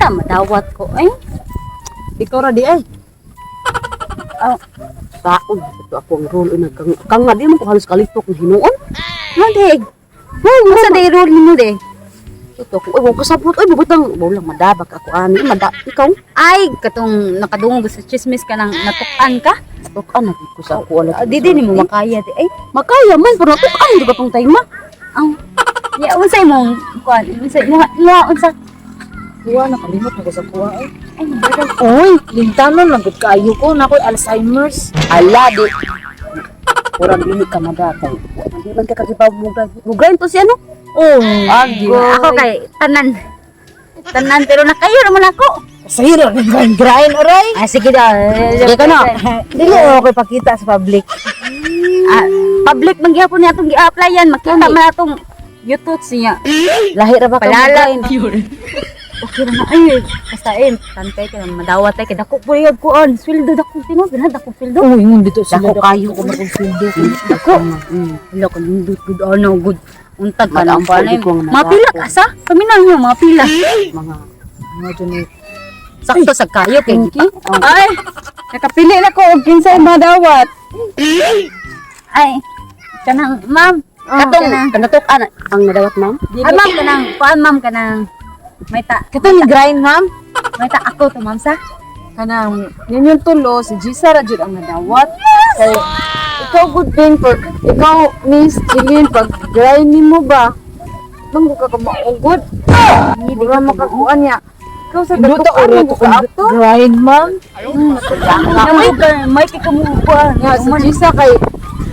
Unta madawat ko ay. Ikaw ra di ay. Ah, Saon ito ako ang role una kang kang nga di man ko halos kalitok ng hinuon. Ano de? Unsa day role nimo de? Ito ako ay wa kasabot ay butang wa lang madabak ako ani mada ikaw. Ay, katong nakadungog sa chismis ka nang natukan ka. Tuk-an na ko sa ako ala. Ah, di di nimo makaya di ay. Makaya man pero tuk-an di ba tong time ma? Ang ya unsay mong kuan? Unsay nga nga unsa? Kuha, nakalimot na ko sa kuha. Ay, Ay, mabagal. Uy, lintanon lang gud kaayo ko na ako'y Alzheimer's. Ala di. Kurang dili ka madatay. Di man ka kagibaw mo mo grind to siya no. Oh, Agoy. Ako kay tanan. Tanan pero nakayo naman ako. Sahiro ng grind grind oray. Ah, sige daw. Sige ka na. Dili ako ko'y pakita sa public. Ah, public man gihapon niya atong gi-applyan, makita man atong YouTube siya. Lahi ra ba ka Palala. mo-grind? Okay ra na ay basta eh tantay ka na madawat ay kay dako po yung kuan sweldo dako tino gana dako sweldo. Uy, ingon dito sila. Dako kayo. ko magsuldo. Dako. Wala ka nindot good ano good untag ka lang Madampo, pa na di ko nga mga pila ka sa paminaw niyo mga pila. Mga Mga dyan Sakto sa kayo kay Pinky. Oh. Ay, nakapili na ko og kinsay madawat. Ay kanang ma'am Oh, Katong kanang kanatuk-an ang nadawat ma'am. ay ma'am kanang kuan ma'am kanang may ta Katong grind, ma'am. may ta ako to ma'am sa Kanang ninyong tulo si Gisa ra jud ang nadawat. Kay ikaw good thing pag ikaw Miss Jeline pag grind nimo ba? Manggo ka maugod. Hindi ka makakuan niya. Ikaw sa Induta datukan ora mo to ka ato. grind, ma'am. may ka may kay kamo kuan Nga si Gisa kay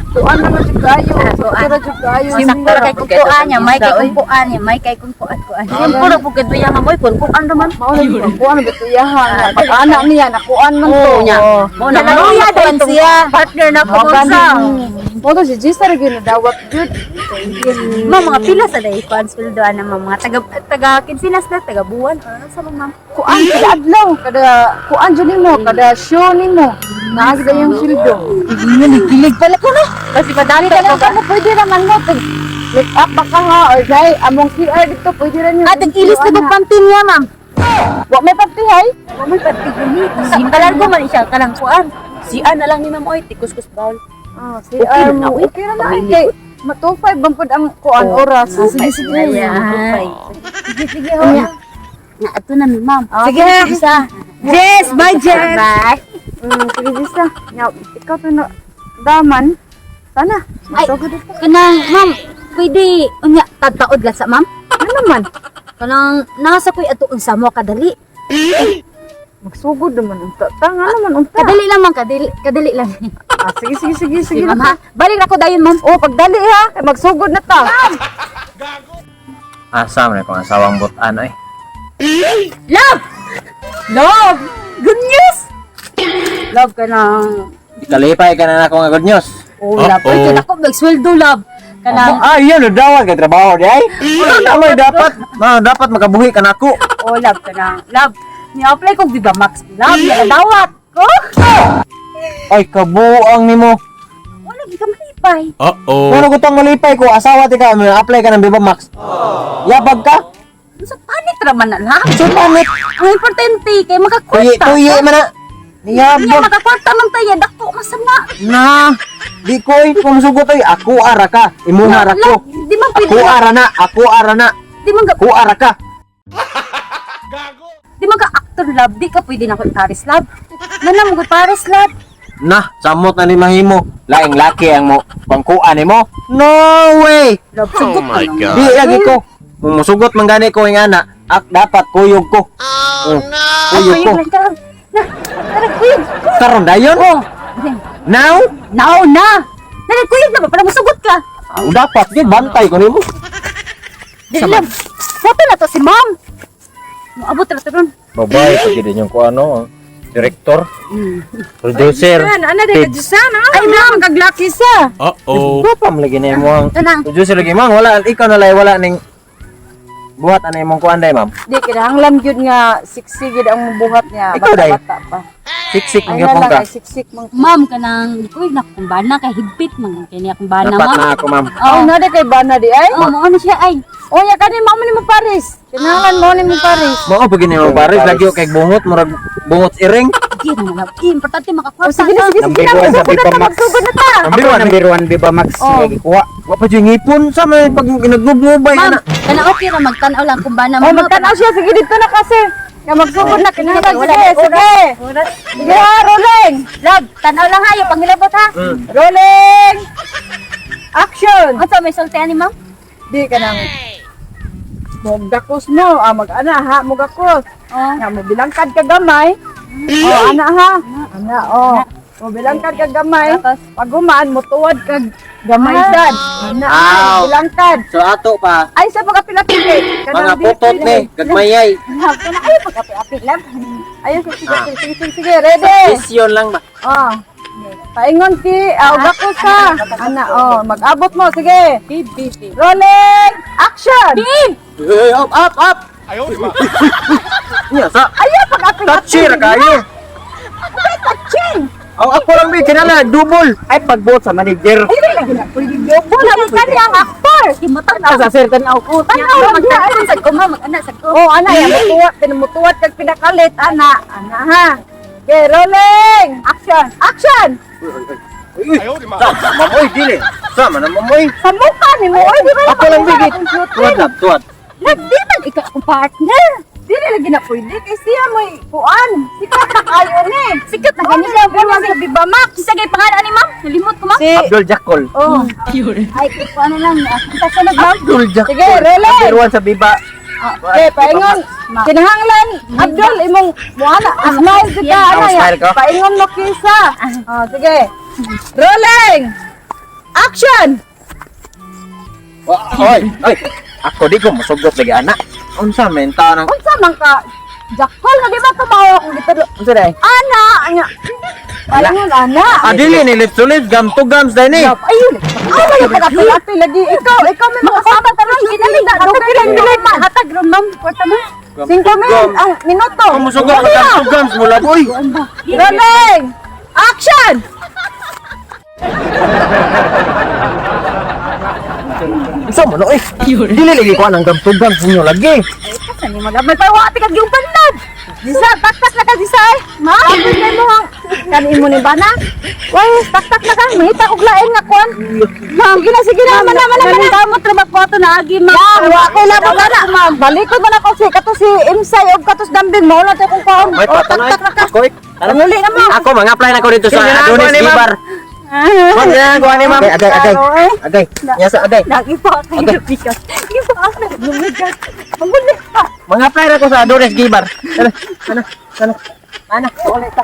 tuan naman jud kayo. Sakto ra jud kayo. Sakto ra kay kumpuan niya, may kay kumpuan niya, may kay kumpuan kuan. Yung puro po kay tuya nga moy kun kuan raman. Mao na jud kuan ba tuyahan. Pag anak niya nakuan man to. Nya. Mo na Nalaluya Kuan daw siya. partner na ko sa. Mo to si Gisa ra gyud nadawat jud. Ma'am, mga pila sa day kuan sweldo ana ma'am, mga taga taga Kinsinas na taga buwan or sa ma'am. Kuan kada adlaw kada kuan jud nimo kada show nimo naa gid yung sweldo. Kilig pala ko no. Kasi padali Kada ka ka mo pwede raman mo pag make up ba ka ha or dai among CR dito pwede ra niyo. Ah, tag-ilis na kog panty niya, ma'am. Wa may pantihay. Wa may panty gani. Kalargo man siya kanang kuan. Si na lang ni ma'am oy tikus-kus bawl. Ah, Okay CR na na, mo. uy. Okay ra na ay kay ma 25 bang pud ang kuan oras. Sige sige. Ayan. Sige sige ho. Nga ato na mi, ma'am. Sige ha. Isa. Jess, bye Jess. Bye. Sige Gisa. Nya ikaw to na daman. Sana. Ay, Masugod ito. kanang ma'am, pwede unya tagtaod lang sa ma'am. Ano naman? Kanang nasa ko'y ato unsa mo kadali. Magsugod naman unta. Ta nga naman unta. Kadali lang ma'am, kadali, kadali lang. Ah, sige sige sige sige. Sige ma'am ha. Balik na ko dayon ma'am. Oh, pagdali ha. Kay magsugod na ta. Asa man akong asawang butan ay. Love! Love! Good news! Love ka nang... Kalipay ka na nako nga good news. Oh, love. Uy, kaya ako magsweldo, love. Kanang... Ay, yan dawag kay trabaho di ay. Ano dapat? Ma, dapat makabuhi ka nako. Oh, love ka nang... Love. Ni-apply kong Viva Max. Love, dawat ko. Ay, kabuang nimo. Wala, di ka malipay. Uh-oh. Pero kung tong malipay ko, asawa ti ka, may apply ka ng Viva Max. Yabag ka? Sa panit raman na lang. So panit. Ang importante, kay Tuyi, makakwarta. tuyi man na. Kaya Yabag. makakwarta man tayo. Dako, masama. Na. Di ko ay kung musugot ay ako ara ka, imuha ra ko. Love, di man pwede. Ako ara na, ako ara na, Di man ako ara ka. di man ka actor love. Di ka pwede na ko Paris love. Nana mo ko Paris love. Na, samot na ni mahimo. Laing laki ang mo pangkuan nimo. No way. Love, sugot Oh my ka lang. God. Di lagi ko. Kung musugot man gani ko ing ana, ak dapat kuyog ko. Oh, no. Kuyog ko. Kuyog lang ka. Na, tara, kuyog. Karon dayon. Oh. Now? Now na. Nana, kuyog na ba? Para musugot ka. Ang dapat gyud bantay ko nimo. Dili lang. Foto na to si ma'am. Moabot ra to ron. Babay pag gid yung kuano, director, producer. Ana di ka Gisan ha. Ay, ma'am. Kaglaki sa. Uh-oh. Pa man lagi na mo ang Kanang. producer lagi ma'am, wala ikaw na lay wala ning buhat ana imong kuan day ma'am. Di kinahanglan gyud nga sexy gyud ang buhat niya. Ikaw, day. Bata-bata pa. Siksik Ay man na gyapon lang ka. ay siksik man. Ma'am kanang uy nak kung bana kay higpit man kini akong bana Dapat ma'am. na ako, ma'am. Oh, na kay bana di ay. Oh, mao na siya ay. Oh, ya kani mao ni mo Paris. Kinahanglan mo ni mo Paris. Mao pag gini mo pares lagi kay bungot murag bungot iring. Di na lang. Di, importante Oh, makakwarta. sige na, sige, sige Number na. one sa Magsugod na Viva ta, Max. magsugod na ta. Number Ako one. number 1 Viva Max Oh. nga gikuha. Wa pa jud ngipon sa may pag nagnubnubay Ma'am, ana. kana okay ra magtan-aw lang kung bana Oh, ma'am. magtanaw siya. Sige, dito na kasi. Ya, magsugod na. Kinahanglan. Wala Sige, na sige. Sige ha, rolling. Love, tan-aw lang ha, yung pangilabot ha. Rolling. Action. Unsa may sulti ani ma'am? Di ka nang Mugdakos mo, ah, mag-ana ha, mugakos. Oh. Nga, mobilangkad ka gamay. Oh, ana ha. Ana, oh. Mobilangkad ka gamay. Tapos? Pag humaan, mutuwad ka gamay sad. Ana, Aw. mobilangkad. So ato pa Ay, sa pagkapilapili. mga putot ni gagmayay. Love, kana ayo pag-api-api love. Ayun, sige, sige, sige, sige, sige, ready. Vision lang ba. Oh. Paingon ki, ah, ugakos ha. Ana, oh, mag-abot mo, sige. Rolling, action! Hey, up up up. Ayaw Nya sa Ayaw, pag-api-api. touchy ra kayo. Touching! Ang ako lang bi kinala double. Ay pagbuot sa manager. Ay, lagi na, pwede double. Lagi kani ang aktor. Tanaw Sa sir tanaw ko. Tanaw magtan-aw sa ko ma'am, mag-ana sa ko. Oh, ana, yan, mutuwat, pinumutuwat kag pinakalit, ana. Ana, ha. Okay, rolling! Action! Action! Uy, sa ma'am oy dili. Sa man ma'am oy. Sa mukha ni mo, oy, di ba Ako lang bi. Tuwad lang, tuwad. Love, di man ikaw akong partner. Dili lagi na pwede kay siya mo'y kuan. Sikat na kayo ni. Sikat na gani siya. Number one sa Viva Max. Kinsa gay pangalan ani ma'am? Nalimot ko ma'am. Si, Abdul Jakol. oh. Ay, ko ano lang. Unsa sunod ma'am? Abdul Jakol. Sige, rolling! Number one sa Viva. Okay, paingon. Kinahanglan, Abdul, imong muana, smile jud ka, ana Ah, ya. smile ko? Paingon mo kisa. Oh, sige. Rolling! Action! Oy, oy. Ako di ko musugot lagi ana. Unsa man ta nang Unsa man ka? Jakol na di ba tumawa akong gitudlo? unsa dai? Ana, anya. Paingon ana. Ah, dili ni lips to lips, gum to gums dai ni. Ayun. Ay, wala pa api lagi. Ikaw, ikaw may makasama taron. Dili na, dugay lang dili man. Hatag ron ma'am. Kwarta ma'am. 5 minutes, ah, minuto. Ako musugot ka gum to gums mo lang. Oy. Rolling! Action! Unsa man oy? Dili lagi ko anang gum to gums ninyo lagi. Asa ni magabay pa wa kag yung panlad. Disa, taktak na ka disa eh. Ma, kay mo ang kani mo ni bana. Way, taktak na ka. Mahita og lain nga kuan. Ma'am, sige na, sige na, mana mana mana. Kamot ra ba ko ato na agi ma'am. Ma'am, wa ko labot ana. Ma'am, balikod man ako si kato si Imsay og katos dambing mao lang kung kaon. May Oh, patanay. taktak na ka. Ako eh. Tara. Muli na mo. Ako mga-apply na ko dito sa Adonis Gibar. Ma'am, ginagawa ni ma'am. Agay, agay. Eh. Agay. Nya sa agay. Nagipa kay lumigas. Gipa ka lumigas. Manguli pa. Mga-apply na ko sa Adonis Gibar. Tara, ana, ana. Ana, ulit ta.